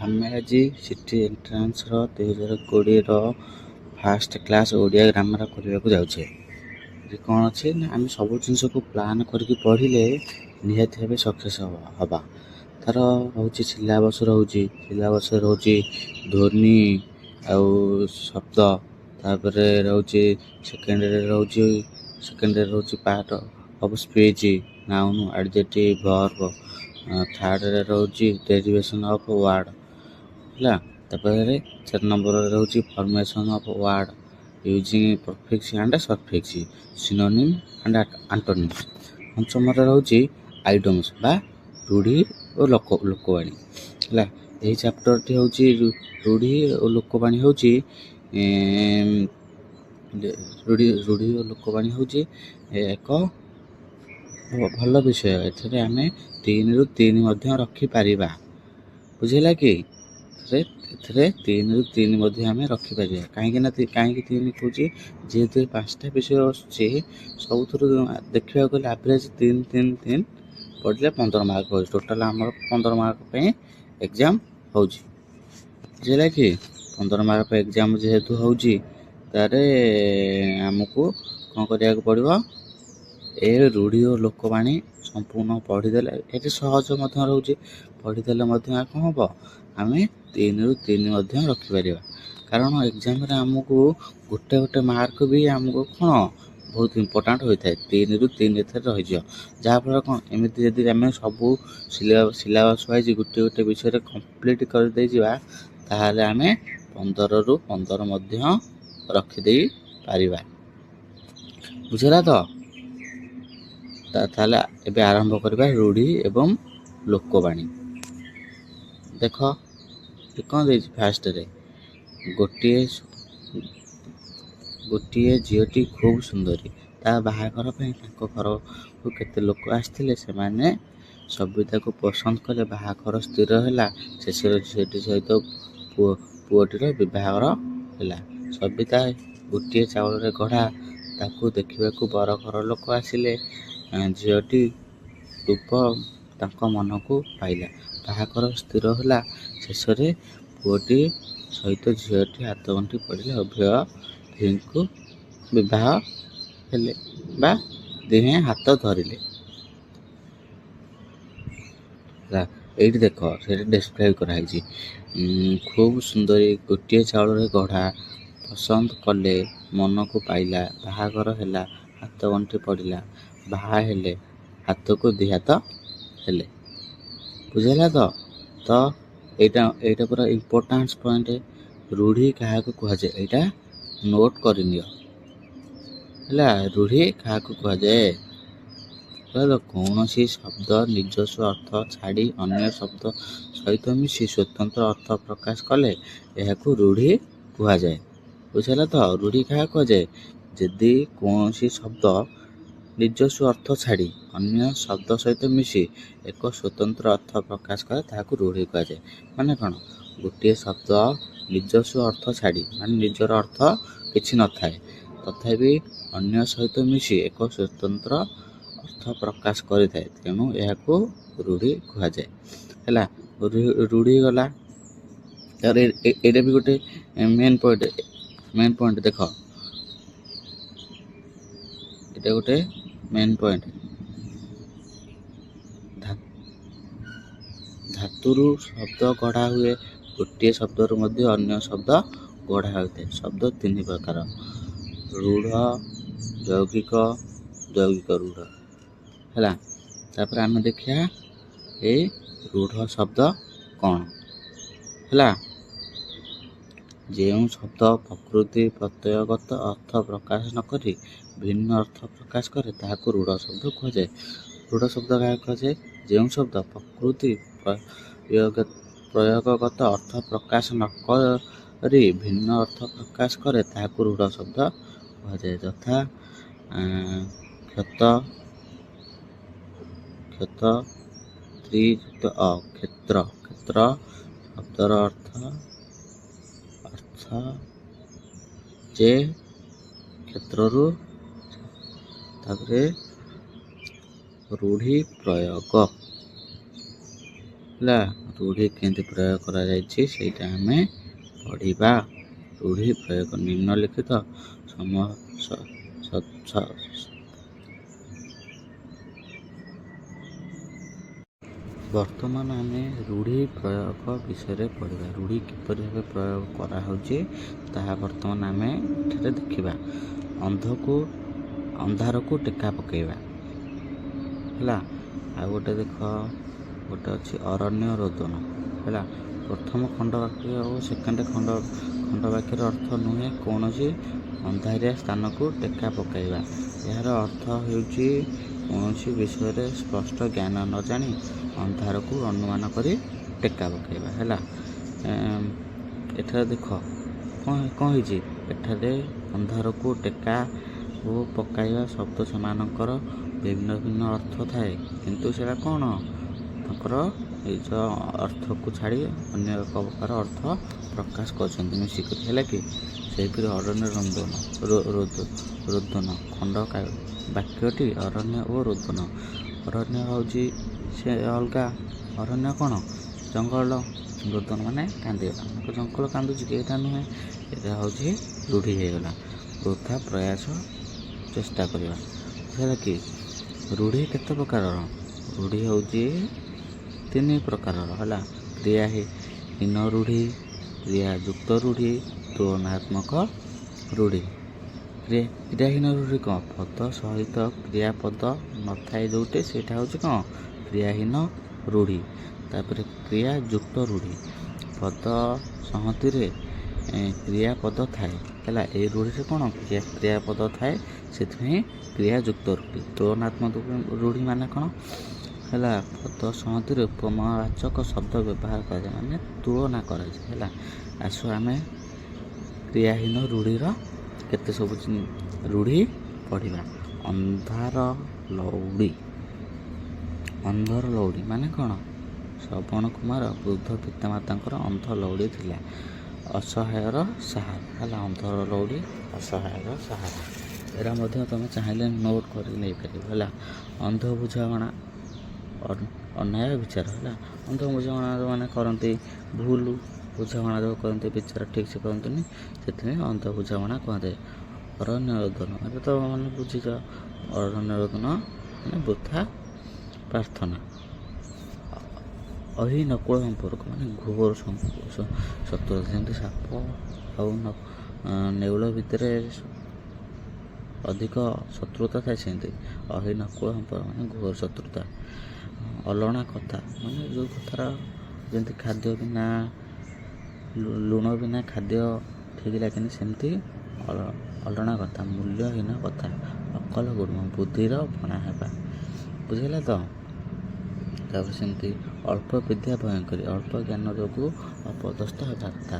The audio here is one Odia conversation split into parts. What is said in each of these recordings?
ଆମେ ଆଜି ସିଟି ଏଣ୍ଟ୍ରାନ୍ସର 2020ର ଫାଷ୍ଟ କ୍ଲାସ୍ ଓଡ଼ିଆ ଗ୍ରାମାର କରିବାକୁ ଯାଉଛେ। ଏଠି କ'ଣ ଅଛି ନା, ଆମେ ସବୁ ଜିନିଷକୁ ପ୍ଲାନ୍ କରିକି ପଢ଼ିଲେ ନିହାତି ଭାବେ ସକ୍ସେସ୍ ହେବା। ତା'ର ରହୁଛି ସିଲାବସ୍, ରହୁଛି ସିଲାବସ୍, ରହୁଛି ଧ୍ୱନି ଆଉ ଶବ୍ଦ। ତାପରେ ରହୁଛି ସେକେଣ୍ଡରେ, ରହୁଛି part of speech, noun, adjective, verb. ଥାର୍ଡ଼ରେ ରହୁଛି ଡେରିଭେସନ୍ ଅଫ୍ ୱାର୍ଡ଼, ହେଲା। ତାପରେ 4 ନମ୍ବରରେ ରହୁଛି formation of word using prefix and suffix, synonym and antonyms. ପଞ୍ଚମରେ ରହୁଛି ଆଇଡିୟମ୍ସ ବା ରୂଢ଼ି ଓ ଲୋକବାଣୀ, ହେଲା। ଏହି ଚାପ୍ଟରଟି ହେଉଛି ରୂଢ଼ି ଓ ଲୋକବାଣୀ। ହେଉଛି ରୂଢ଼ି ଓ ଲୋକବାଣୀ ହେଉଛି ଏକ ଭଲ ବିଷୟ। ଏଥିରେ ଆମେ 3ରୁ 3 ମଧ୍ୟ ରଖିପାରିବା, ବୁଝିଲା କି? ଏଥିରେ 3ରୁ 3 ମଧ୍ୟ ଆମେ ରଖିପାରିବା। କାହିଁକି ନା, କାହିଁକି 3 କହୁଛି? ଯେହେତୁ 5ଟା ବିଷୟ ଆସୁଛି, ସବୁଥିରୁ ଦେଖିବାକୁ ଗଲେ ଆଭରେଜ୍ 3, 3, 3 ପଡ଼ିଲେ 15 ମାର୍କ ହେଉଛି। ଟୋଟାଲ୍ ଆମର 15 ମାର୍କ ପାଇଁ ଏକ୍ଜାମ୍ ହେଉଛି, ବୁଝିଲା କି? 15 ମାର୍କ ପାଇଁ ଏକ୍ଜାମ୍ ଯେହେତୁ ହେଉଛି, ତାରେ ଆମକୁ କ'ଣ କରିବାକୁ ପଡ଼ିବ? ଏ ରୂଢ଼ି ଓ ଲୋକବାଣୀ ସମ୍ପୂର୍ଣ୍ଣ ପଢ଼ିଦେଲେ, ଏଠି ସହଜ ମଧ୍ୟ ରହୁଛି, ପଢ଼ିଦେଲେ ମଧ୍ୟ କ'ଣ ହେବ? ଆମେ 3ରୁ 3 ମଧ୍ୟ ରଖିପାରିବା। କାରଣ ଏକ୍ଜାମ୍ରେ ଆମକୁ ଗୋଟେ ଗୋଟେ ମାର୍କ ବି ଆମକୁ କ'ଣ ବହୁତ ଇମ୍ପୋର୍ଟାଣ୍ଟ ହୋଇଥାଏ। 3ରୁ 3 ଏଥିରେ ରହିଯିବ। ଯାହାଫଳରେ କ'ଣ, ଏମିତି ଯଦି ଆମେ ସବୁ ସିଲାବସ୍ ୱାଇଜ୍ ଗୋଟେ ଗୋଟେ ବିଷୟରେ କମ୍ପ୍ଲିଟ୍ କରିଦେଇଯିବା, ତାହେଲେ ଆମେ 15ରୁ 15 ମଧ୍ୟ ରଖିଦେଇ ପାରିବା। ବୁଝିଲା ତ? ତାହେଲେ ଏବେ ଆରମ୍ଭ କରିବା ରୂଢ଼ି ଏବଂ ଲୋକବାଣୀ। ଦେଖ, କ'ଣ ଦେଇଛି ଫାଷ୍ଟରେ? ଗୋଟିଏ ଝିଅଟି ଖୁବ୍ ସୁନ୍ଦରୀ। ତା ବାହାଘର ପାଇଁ ତାଙ୍କ ଘରକୁ କେତେ ଲୋକ ଆସିଥିଲେ। ସେମାନେ ସବିତାକୁ ପସନ୍ଦ କଲେ। ବାହାଘର ସ୍ଥିର ହେଲା। ଶେଷରେ ଝିଅଟି ସହିତ ପୁଅଟିର ବିବାହର ହେଲା। ସବିତା ଗୋଟିଏ ଚାଉଳରେ ଗଢ଼ା। ତାକୁ ଦେଖିବାକୁ ବର ଘର ଲୋକ ଆସିଲେ। ଝିଅଟି ରୂପ ତାଙ୍କ ମନକୁ ପାଇଲା। ବାହାଘର ସ୍ଥିର ହେଲା। ଶେଷରେ ପୁଅଟି ସହିତ ଝିଅଟି ହାତଗଣ୍ଠି ପଡ଼ିଲେ। ଉଭୟ ଦୁହିଁଙ୍କୁ ବିବାହ ହେଲେ ବା ଦିହେଁ ହାତ ଧରିଲେ। ହେଲା, ଏଇଠି ଦେଖ, ସେଇଠି ଡେସ୍କ୍ରାଇବ୍ କରାହେଇଛି। ଖୁବ୍ ସୁନ୍ଦରୀ, ଗୋଟିଏ ଚାଉଳରେ ଗଢ଼ା, ପସନ୍ଦ କଲେ, ମନକୁ ପାଇଲା, ବାହାଘର ହେଲା, ହାତଗଣ୍ଠି ପଡ଼ିଲା, ବାହା ହେଲେ, ହାତକୁ ଦି ହାତ ହେଲେ। ବୁଝିହେଲା ତ? ତ ଏଇଟା ପୁରା ଇମ୍ପୋର୍ଟାନ୍ସ ପଏଣ୍ଟ। ରୂଢ଼ି କାହାକୁ କୁହାଯାଏ, ଏଇଟା ନୋଟ୍ କରିନିଅ, ହେଲା। ରୂଢ଼ି କାହାକୁ କୁହାଯାଏ? ହେଲା, କୌଣସି ଶବ୍ଦ ନିଜସ୍ୱ ଅର୍ଥ ଛାଡ଼ି ଅନ୍ୟ ଶବ୍ଦ ସହିତ ମିଶି ସ୍ୱତନ୍ତ୍ର ଅର୍ଥ ପ୍ରକାଶ କଲେ ଏହାକୁ ରୂଢ଼ି କୁହାଯାଏ। ବୁଝିହେଲା ତ? ରୂଢ଼ି କାହାକୁ କୁହାଯାଏ? ଯଦି କୌଣସି ଶବ୍ଦ ନିଜସ୍ୱ ଅର୍ଥ ଛାଡ଼ି ଅନ୍ୟ ଶବ୍ଦ ସହିତ ମିଶି ଏକ ସ୍ୱତନ୍ତ୍ର ଅର୍ଥ ପ୍ରକାଶ କରେ, ତାହାକୁ ରୂଢ଼ି କୁହାଯାଏ। ମାନେ କ'ଣ? ଗୋଟିଏ ଶବ୍ଦ ନିଜସ୍ୱ ଅର୍ଥ ଛାଡ଼ି, ମାନେ ନିଜର ଅର୍ଥ କିଛି ନଥାଏ, ତଥାପି ଅନ୍ୟ ସହିତ ମିଶି ଏକ ସ୍ୱତନ୍ତ୍ର ଅର୍ଥ ପ୍ରକାଶ କରିଥାଏ, ତେଣୁ ଏହାକୁ ରୂଢ଼ି କୁହାଯାଏ। ହେଲା, ରୂଢ଼ି ଗଲା। ତାପରେ ଏଇଟା ବି ଗୋଟେ ମେନ୍ ପଏଣ୍ଟ। ମେନ୍ ପଏଣ୍ଟ ଦେଖ, ଏଇଟା ଗୋଟେ ମେନ୍ ପଏଣ୍ଟ। ଧାତୁରୁ ଶବ୍ଦ ଗଢ଼ା ହୁଏ। ଗୋଟିଏ ଶବ୍ଦରୁ ମଧ୍ୟ ଅନ୍ୟ ଶବ୍ଦ ଗଢ଼ା ହୋଇଥାଏ। ଶବ୍ଦ ତିନି ପ୍ରକାର: ରୂଢ଼, ଯୌଗିକ, ଯୌଗିକ ରୂଢ଼। ହେଲା, ତାପରେ ଆମେ ଦେଖିବା ଏଇ ରୂଢ଼ ଶବ୍ଦ କ'ଣ ହେଲା। ଯେଉଁ ଶବ୍ଦ ପ୍ରକୃତି ପ୍ରତ୍ୟୟଗତ ଅର୍ଥ ପ୍ରକାଶ ନକରି ଭିନ୍ନ ଅର୍ଥ ପ୍ରକାଶ କରେ, ତାହାକୁ ରୂଢ଼ ଶବ୍ଦ କୁହାଯାଏ। ରୂଢ଼ ଶବ୍ଦ କାହାକୁ କୁହାଯାଏ? ଯେଉଁ ଶବ୍ଦ ପ୍ରକୃତି ପ୍ରୟୋଗଗତ ଅର୍ଥ ପ୍ରକାଶ ନକରି ଭିନ୍ନ ଅର୍ଥ ପ୍ରକାଶ କରେ, ତାହାକୁ ରୂଢ଼ ଶବ୍ଦ କୁହାଯାଏ। ଯଥା କ୍ଷତ, କ୍ଷତ ତ୍ରିଯୁକ୍ତ ଅ, କ୍ଷେତ୍ର। କ୍ଷେତ୍ର ଶବ୍ଦର ଅର୍ଥ ଯେ କ୍ଷେତ୍ରରୁ। ତାପରେ ରୂଢ଼ି ପ୍ରୟୋଗ ହେଲା। ରୂଢ଼ି କେମିତି ପ୍ରୟୋଗ କରାଯାଇଛି, ସେଇଟା ଆମେ ପଢ଼ିବା। ରୂଢ଼ି ପ୍ରୟୋଗ ନିମ୍ନଲିଖିତ ସମ ବର୍ତ୍ତମାନ ଆମେ ରୂଢ଼ି ପ୍ରୟୋଗ ବିଷୟରେ ପଢ଼ିବା। ରୂଢ଼ି କିପରି ଭାବେ ପ୍ରୟୋଗ କରାହେଉଛି, ତାହା ବର୍ତ୍ତମାନ ଆମେ ଏଠାରେ ଦେଖିବା। ଅନ୍ଧକୁ ଅନ୍ଧାରକୁ ଟେକା ପକାଇବା ହେଲା। ଆଉ ଗୋଟେ ଦେଖ, ଗୋଟେ ଅଛି ଅରଣ୍ୟ ରୋଦନ ହେଲା। ପ୍ରଥମ ଖଣ୍ଡ ବାକ୍ୟ ଓ ସେକେଣ୍ଡ ଖଣ୍ଡ ଖଣ୍ଡ ବାକ୍ୟର ଅର୍ଥ ନୁହେଁ କୌଣସି ଅନ୍ଧାରିଆ ସ୍ଥାନକୁ ଟେକା ପକାଇବା। ଏହାର ଅର୍ଥ ହେଉଛି କୌଣସି ବିଷୟରେ ସ୍ପଷ୍ଟ ଜ୍ଞାନ ନ ଜାଣି ଅନ୍ଧାରକୁ ଅନୁମାନ କରି ଟେକା ପକାଇବା ହେଲା। ଏଠାରେ ଦେଖ କ'ଣ କ'ଣ ହେଇଛି ଏଠାରେ। ଅନ୍ଧାରକୁ ଟେକା ଓ ପକାଇବା ଶବ୍ଦ ସେମାନଙ୍କର ଭିନ୍ନ ଭିନ୍ନ ଅର୍ଥ ଥାଏ, କିନ୍ତୁ ସେଇଟା କ'ଣ ତାଙ୍କର ନିଜ ଅର୍ଥକୁ ଛାଡ଼ି ଅନ୍ୟ ଏକ ପ୍ରକାର ଅର୍ଥ ପ୍ରକାଶ କରିଛନ୍ତି ମିଶିକରି, ହେଲା କି? ସେହିପରି ଅରଣ୍ୟ ରନ୍ଦନ ରୋଦନ ଖଣ୍ଡ ବାକ୍ୟଟି ଅରଣ୍ୟ ଓ ରୋଦନ। ଅରଣ୍ୟ ହେଉଛି ସେ ଅଲଗା। ଅରଣ୍ୟ କ'ଣ? ଜଙ୍ଗଲ। ରୋଦନ ମାନେ କାନ୍ଦିବା। ଜଙ୍ଗଲ କାନ୍ଦୁଛି କି? ଏଇଟା ନୁହେଁ, ଏଇଟା ହେଉଛି ରୂଢ଼ି ହେଇଗଲା। ବୃଥା ପ୍ରୟାସ, ଚେଷ୍ଟା କରିବା, ହେଲା କି? ରୂଢ଼ି କେତେ ପ୍ରକାରର? ରୂଢ଼ି ହେଉଛି ତିନି ପ୍ରକାରର ହେଲା। କ୍ରିୟାହୀନ ରୂଢ଼ି, କ୍ରିୟାଯୁକ୍ତ ରୂଢ଼ି, ତୁଳନାତ୍ମକ ରୂଢ଼ି। କ୍ରିୟାହୀନ ରୂଢ଼ି କ'ଣ? ପଦ ସହିତ କ୍ରିୟାପଦ ନଥାଏ ଯେଉଁଠି, ସେଇଟା ହେଉଛି କ'ଣ? କ୍ରିୟାହୀନ ରୂଢ଼ି। ତାପରେ କ୍ରିୟାଯୁକ୍ତ ରୂଢ଼ି, ପଦ ସଂହତିରେ କ୍ରିୟାପଦ ଥାଏ ହେଲା। ଏଇ ରୂଢ଼ିରେ କ'ଣ କ୍ରିୟାପଦ ଥାଏ, ସେଥିପାଇଁ କ୍ରିୟାଯୁକ୍ତ ରୂଢ଼ି। ତୁଳନାତ୍ମକ ରୂଢ଼ି ମାନେ କ'ଣ ହେଲା? ପଦ ସଂହତିରେ ଉପମାବାଚକ ଶବ୍ଦ ବ୍ୟବହାର କରାଯାଏ, ମାନେ ତୁଳନା କରାଯାଏ ହେଲା। ଆସ ଆମେ କ୍ରିୟାହୀନ ରୂଢ଼ିର କେତେ ସବୁ ରୂଢ଼ି ପଢ଼ିବା। ଅନ୍ଧାର ଲଉଡ଼ି। ଅନ୍ଧର ଲଉଡ଼ି ମାନେ କ'ଣ? ଶ୍ରବଣ କୁମାର ବୃଦ୍ଧ ପିତାମାତାଙ୍କର ଅନ୍ଧ ଲଉଡ଼ି ଥିଲା, ଅସହାୟର ସାହାରା ହେଲା। ଅନ୍ଧର ଲଉଡ଼ି, ଅସହାୟର ସାହାରା। ଏରା ମଧ୍ୟ ତୁମେ ଚାହିଁଲେ ନୋଟ୍ କରିକି ନେଇପାରିବ ହେଲା। ଅନ୍ଧ ବୁଝାମଣା, ଅନ୍ୟାୟ ବିଚାର ହେଲା। ଅନ୍ଧ ବୁଝାମଣା ଯେଉଁମାନେ କରନ୍ତି, ଭୁଲ ବୁଝାମଣା ଯେଉଁ କରନ୍ତି, ବିଚାର ଠିକ୍ ସେ କରନ୍ତିନି, ସେଥିପାଇଁ ଅନ୍ଧ ବୁଝାମଣା କୁହାଯାଏ। ଅରଣ୍ୟ ରୋଦନ, ଏବେ ତ ମାନେ ବୁଝିଛ। ଅରଣ୍ୟ ରୋଦନ ମାନେ ବୃଥା ପ୍ରାର୍ଥନା। ଅହି ନକୁଳ ସମ୍ପର୍କ ମାନେ ଘୋର ଶତ୍ରୁତା। ଯେମିତି ସାପ ଆଉ ନେଉଳ ଭିତରେ ଅଧିକ ଶତ୍ରୁତା ଥାଏ, ସେମିତି ଅହି ନକୁଳ ସମ୍ପର୍କ ମାନେ ଘୋର ଶତ୍ରୁତା। ଅଲଣା କଥା ମାନେ ଯେଉଁ କଥାର ଯେମିତି ଖାଦ୍ୟ ବିନା, ଲୁଣ ବିନା ଖାଦ୍ୟ ଠିକ୍ ଲାଗେନି, ସେମିତି ଅଲଣା କଥା, ମୂଲ୍ୟହୀନ କଥା। ଅକଲ ଗୁଡ଼ମ, ବୁଦ୍ଧିର ବଣା ହେବା। ବୁଝିହେଲା ତ? ତାପରେ ସେମିତି ଅଳ୍ପ ବିଦ୍ୟା ଭୟଙ୍କରୀ, ଅଳ୍ପ ଜ୍ଞାନ ଯୋଗୁଁ ଅପଦସ୍ଥ ହେବା କଥା।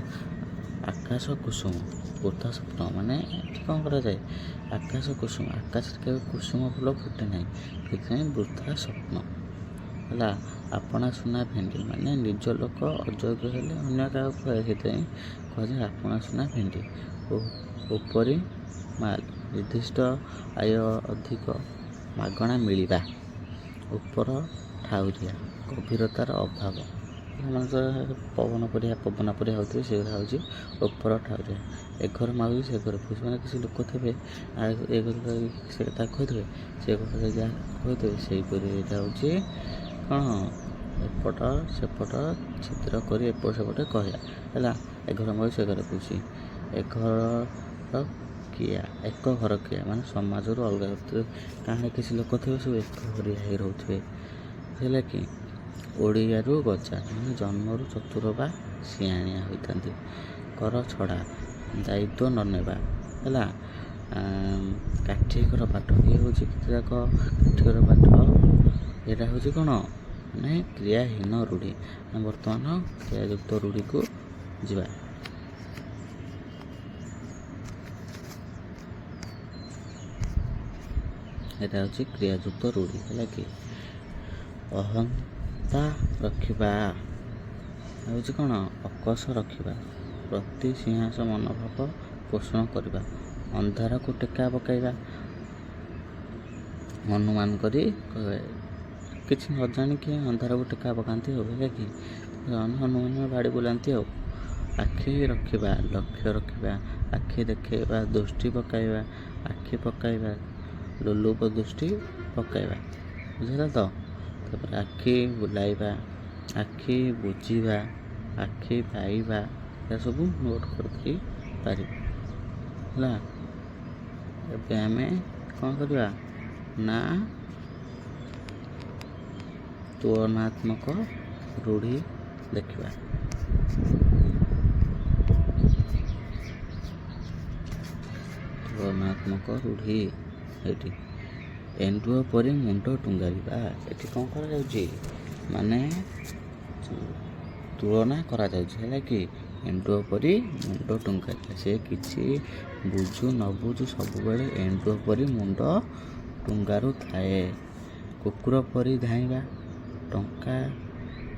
ଆକାଶ କୁସୁମ, ବୃଥା ସ୍ୱପ୍ନ। ମାନେ ଏଠି କ'ଣ କରାଯାଏ? ଆକାଶ କୁସୁମ, ଆକାଶରେ କେବେ କୁସୁମ ଫୁଲ ଫୁଟେ ନାହିଁ, ସେଥିପାଇଁ ବୃଥା ସ୍ୱପ୍ନ ହେଲା। ଆପଣା ସୁନା ଭେଣ୍ଡି ମାନେ ନିଜ ଲୋକ ଅଯୋଗ୍ୟ ହେଲେ ଅନ୍ୟ କାହାକୁ କୁହାଯାଏ, ସେଥିପାଇଁ କୁହାଯାଏ ଆପଣା ସୁନା ଭେଣ୍ଡି। ଉପରି ମାଲ, ନିର୍ଦ୍ଦିଷ୍ଟ ଆୟ ଅଧିକ ମାଗଣା ମିଳିବା। ଉପର ଠାଉରିଆ, ଗଭୀରତାର ଅଭାବ। ମାନେ ପବନ ପରିଆ ପବନ ପରି ହେଉଥିବେ, ସେଗୁଡ଼ା ହେଉଛି ଉପର ଠାଉରିଆ। ଏ ଘର ମାଉସୀ ସେ ଘର ପିଉସୀ, ମାନେ କିଛି ଲୋକ ଥିବେ, ଏ ଘର ସେ ତାକୁ କହିଥିବେ, ସେ କଥା ଯାହା କହିଥିବେ, ସେହିପରି। ଏଇଟା ହେଉଛି କ'ଣ? ଏପଟ ସେପଟ ଛିଦ୍ର କରି ଏପଟ ସେପଟ କହିବା ହେଲା। ଏ ଘର ମାଉସୀ ସେ ଘର ପିଉସୀ। ଏ ଘର କିଆ, ଏକ ଘର କିଆ ମାନେ ସମାଜରୁ ଅଲଗା। କାହିଁକି କିଛି ଲୋକ ଥିବେ, ସବୁ ଏକ ଘରିଆ ହେଇ ରହୁଥିବେ, ହେଲା କି? ଓଡ଼ିଆରୁ ଗଜା ମାନେ ଜନ୍ମରୁ ଚତୁର ବା ସିଆଣିଆ ହୋଇଥାନ୍ତି। କର ଛଡ଼ା, ଦାୟିତ୍ୱ ନ ନେବା ହେଲା। କାଠିକର ପାଠ, ଇଏ ହେଉଛି କେତେ ଯାକ କାଠିକର ପାଠ। ଏଇଟା ହେଉଛି କ'ଣ? ମାନେ କ୍ରିୟାହୀନ ରୂଢ଼ି। ଆମେ ବର୍ତ୍ତମାନ କ୍ରିୟାଯୁକ୍ତ ରୂଢ଼ିକୁ ଯିବା। ଏଇଟା ହେଉଛି କ୍ରିୟାଯୁକ୍ତ ରୂଢ଼ି, ହେଲା କି? ଅହନ୍ତା ରଖିବା ହେଉଛି କ'ଣ? ଅକଷ ରଖିବା, ପ୍ରତିହିଂସା ମନୋଭାବ ପୋଷଣ କରିବା। ଅନ୍ଧାରକୁ ଟେକା ପକାଇବା, ଅନୁମାନ କରି କହିବା। କିଛି ନ ଜାଣିକି ଅନ୍ଧାରକୁ ଟେକା ପକାନ୍ତି ଆଉ, ହେଲା କି? ହନୁମାନ ବାଡ଼ି ବୁଲାନ୍ତି ଆଉ। ଆଖି ରଖିବା, ଲକ୍ଷ୍ୟ ରଖିବା। ଆଖି ଦେଖେଇବା, ଦୃଷ୍ଟି ପକାଇବା। ଆଖି ପକାଇବା, ଲୋଲୁପ ଦୃଷ୍ଟି ପକାଇବା। ବୁଝିଲା ତ? ତାପରେ ଆଖି ବୁଲାଇବା, ଆଖି ବୁଜିବା, ଆଖି ପାଇବା, ଏସବୁ ସବୁ ନୋଟ୍ କରିଦେଇପାରିବ। ହେଲା, ଏବେ ଆମେ କ'ଣ କରିବା ନା ତୁଳନାତ୍ମକ ରୂଢ଼ି ଦେଖିବା। ତୁଳନାତ୍ମକ ରୂଢ଼ି ଏଇଠି ଏଣ୍ଡୁଅ ପରି ମୁଣ୍ଡ ଟୁଙ୍ଗାରିବା। ଏଠି କ'ଣ କରାଯାଉଛି? ମାନେ ତୁଳନା କରାଯାଉଛି, ହେଲା କି? ଏଣ୍ଡୁଅ ପରି ମୁଣ୍ଡ ଟୁଙ୍ଗାରିବା, ସେ କିଛି ବୁଝୁ ନ ବୁଝୁ ସବୁବେଳେ ଏଣ୍ଡୁଅ ପରି ମୁଣ୍ଡ ଟୁଙ୍ଗାରୁଥାଏ। କୁକୁର ପରି ଧାଇଁବା, ଟଙ୍କା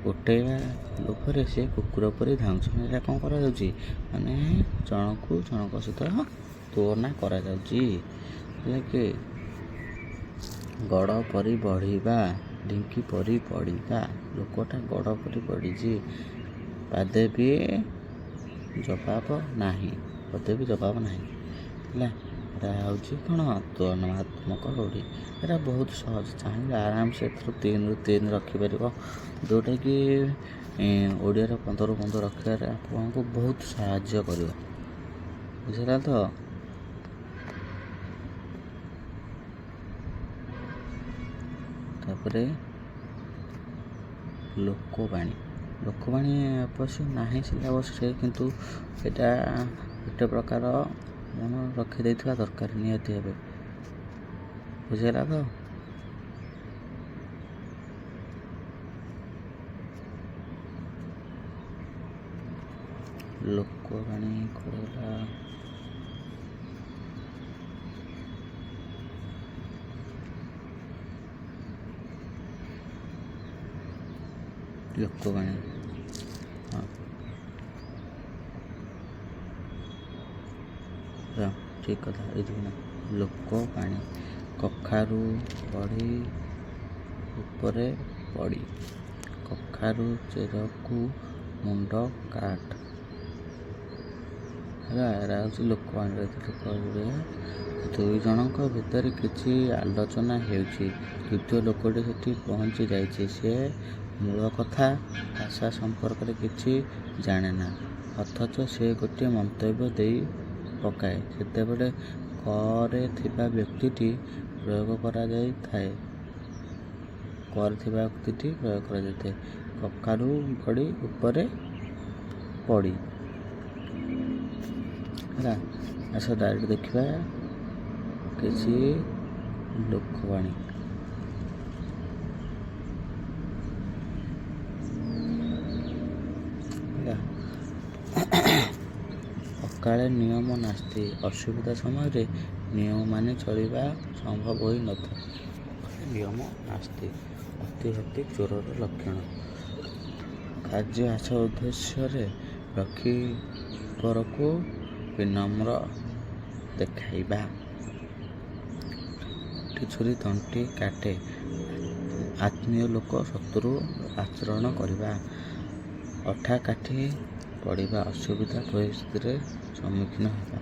ଗୋଟେଇବା ଲୋଭରେ ସେ କୁକୁର ପରି ଧାଉଁଛି। ଏଇଟା କ'ଣ କରାଯାଉଛି? ମାନେ ଜଣକୁ ଜଣଙ୍କ ସହିତ ତୁଳନା କରାଯାଉଛି, ହେଲା କି? ଗଡ଼ ପରି ବଢ଼ିବା, ଢିଙ୍କି ପରି ପଡ଼ିବା, ଲୋକଟା ଗଡ଼ ପରି ପଡ଼ିଛି, ପାଦେ ବି ଜବାବ ନାହିଁ, ପଦେ ବି ଜବାବ ନାହିଁ। ହେଲା, ଏଇଟା ହେଉଛି କ'ଣ? ତୁଳନାତ୍ମକ ରୂଢ଼ି। ଏଇଟା ବହୁତ ସହଜ, ଚାହିଁଲେ ଆରାମସେ ଏଥିରୁ 3ରୁ 3 ରଖିପାରିବ, ଯେଉଁଟାକି ଓଡ଼ିଆର 15ରୁ 15 ରଖିବାରେ ଆପଣଙ୍କୁ ବହୁତ ସାହାଯ୍ୟ କରିବ। ବୁଝିଲା ତ? ତାପରେ ଲୋକବାଣୀ। ଲୋକବାଣୀ ଅବଶ୍ୟ ନାହିଁ ସିଲାବସ୍ରେ, କିନ୍ତୁ ଏଇଟା ଗୋଟେ ପ୍ରକାର ମନ ରଖିଦେଇଥିବା ଦରକାର ନିହାତି ଭାବେ। ବୁଝିହେଲା ତ? ଲୋକବାଣୀ କୁଆଡ଼େ ଗଲା? ଲୋକବାଣୀ, ହଁ ହଁ, ଠିକ୍ କଥା। ଏଇଠି ନା ଲୋକବାଣୀ, କଖାରୁ ବଢ଼ି ଉପରେ ପଡ଼ି, କଖାରୁ ଚେରକୁ ମୁଣ୍ଡ କାଟ। ହେଲା, ଏରା ହେଉଛି ଲୋକବାଣୀର। ଦୁଇ ଜଣଙ୍କ ଭିତରେ କିଛି ଆଲୋଚନା ହେଉଛି, ତୃତୀୟ ଲୋକଟି ସେଠି ପହଞ୍ଚି ଯାଇଛି। ସେ ମୂଳ କଥା, ଭାଷା ସମ୍ପର୍କରେ କିଛି ଜାଣେନା, ଅଥଚ ସେ ଗୋଟିଏ ମନ୍ତବ୍ୟ ଦେଇ ପକାଏ। ସେତେବେଳେ କରେ ଥିବା ବ୍ୟକ୍ତିଟି ପ୍ରୟୋଗ କରାଯାଇଥାଏ। କରେ ଥିବା ବ୍ୟକ୍ତିଟି ପ୍ରୟୋଗ କରାଯାଇଥାଏ। କଖାରୁ ବଡ଼ି ଉପରେ ପଡ଼ି। ହେଲା, ଆସ ଡାଇରେକ୍ଟ ଦେଖିବା କିଛି ଲୋକବାଣୀ। ହେଲା, ଅକାଳେ ନିୟମ ନାସ୍ତି, ଅସୁବିଧା ସମୟରେ ନିୟମ ମାନି ଚଳିବା ସମ୍ଭବ ହୋଇନଥାଏ। ଅକାଳେ ନିୟମ ନାସ୍ତି। ଅତିଭକ୍ତି ଚୋରର ଲକ୍ଷଣ। କାର୍ଯ୍ୟ ହାସଲ ଉଦ୍ଦେଶ୍ୟରେ ରଖି ପରକୁ ବିନମ୍ର ଦେଖାଇବା। ଅଣ୍ଟି ଛୁରୀ ତଣ୍ଟି କାଟେ, ଆତ୍ମୀୟ ଲୋକ ଶତ୍ରୁ ଆଚରଣ କରିବା। ଅଠାକାଠି ପଡ଼ିବା, ଅସୁବିଧା ପରିସ୍ଥିତିରେ ସମ୍ମୁଖୀନ ହେବା।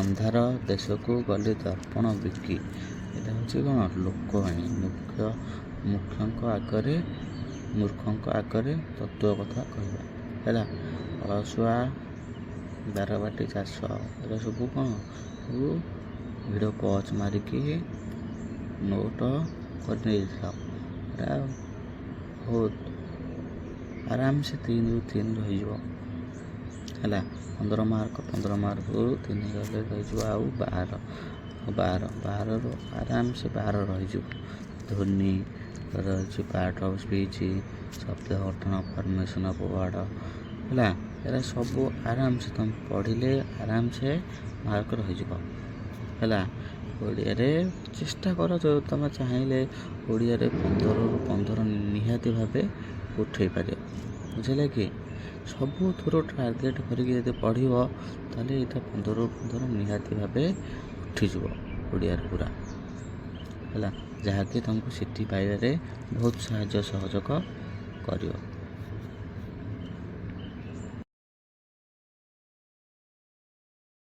ଅନ୍ଧାର ଦେଶକୁ ଗଲି ଦର୍ପଣ ବିକି। ଏଇଟା ହେଉଛି କ'ଣ? ଲୋକବାଣୀ। ମୁଖ୍ୟଙ୍କ ଆଗରେ ମୂର୍ଖଙ୍କ ଆଗରେ ତତ୍ତ୍ୱ କଥା କହିବା। ହେଲା, ଅଳସୁଆ, ବାରବାଟୀ ଚାଷ, ଏରା ସବୁ କ'ଣ? ସବୁ ଭିଡ଼ିଓ ପଜ୍ ମାରିକି ନୋଟ୍ କରି ନେଇଥାଅ। ଏଟା ବହୁତ ଆରାମସେ 3ରୁ 3 ରହିଯିବ। ହେଲା, 15 ମାର୍କ, 15 ମାର୍କରୁ 3 ଗଲେ ରହିଯିବ ଆଉ 12, 12, 12ରୁ ଆରାମସେ 12 ରହିଯିବ। ଧ୍ୱନି ରହିଛି, ପାର୍ଟ ଅଫ୍ ସ୍ପିଚ୍, ଶବ୍ଦ ଗଠନ, ଫର୍ମେସନ୍ ଅଫ୍ ୱାର୍ଡ଼। ହେଲା, ଏରା ସବୁ ଆରାମସେ ତୁମେ ପଢ଼ିଲେ ଆରାମସେ ମାର୍କ ରହିଯିବ। ହେଲା, ଓଡ଼ିଆରେ ଚେଷ୍ଟା କର, ଯେଉଁ ତୁମେ ଚାହିଁଲେ ଓଡ଼ିଆରେ 15ରୁ 15 ନିହାତି ଭାବେ ଉଠେଇ ପାରିବ। ବୁଝିଲେ କି? ସବୁଥିରୁ ଟାର୍ଗେଟ୍ କରିକି ଯଦି ପଢ଼ିବ, ତାହେଲେ ଏଇଟା 15ରୁ 15 ନିହାତି ଭାବେ ଉଠିଯିବ ଓଡ଼ିଆରେ ପୁରା। ହେଲା, ଯାହାକି ତୁମକୁ ସିଟି ପାଇବାରେ ବହୁତ ସାହାଯ୍ୟ ସହଯୋଗ କରିବ।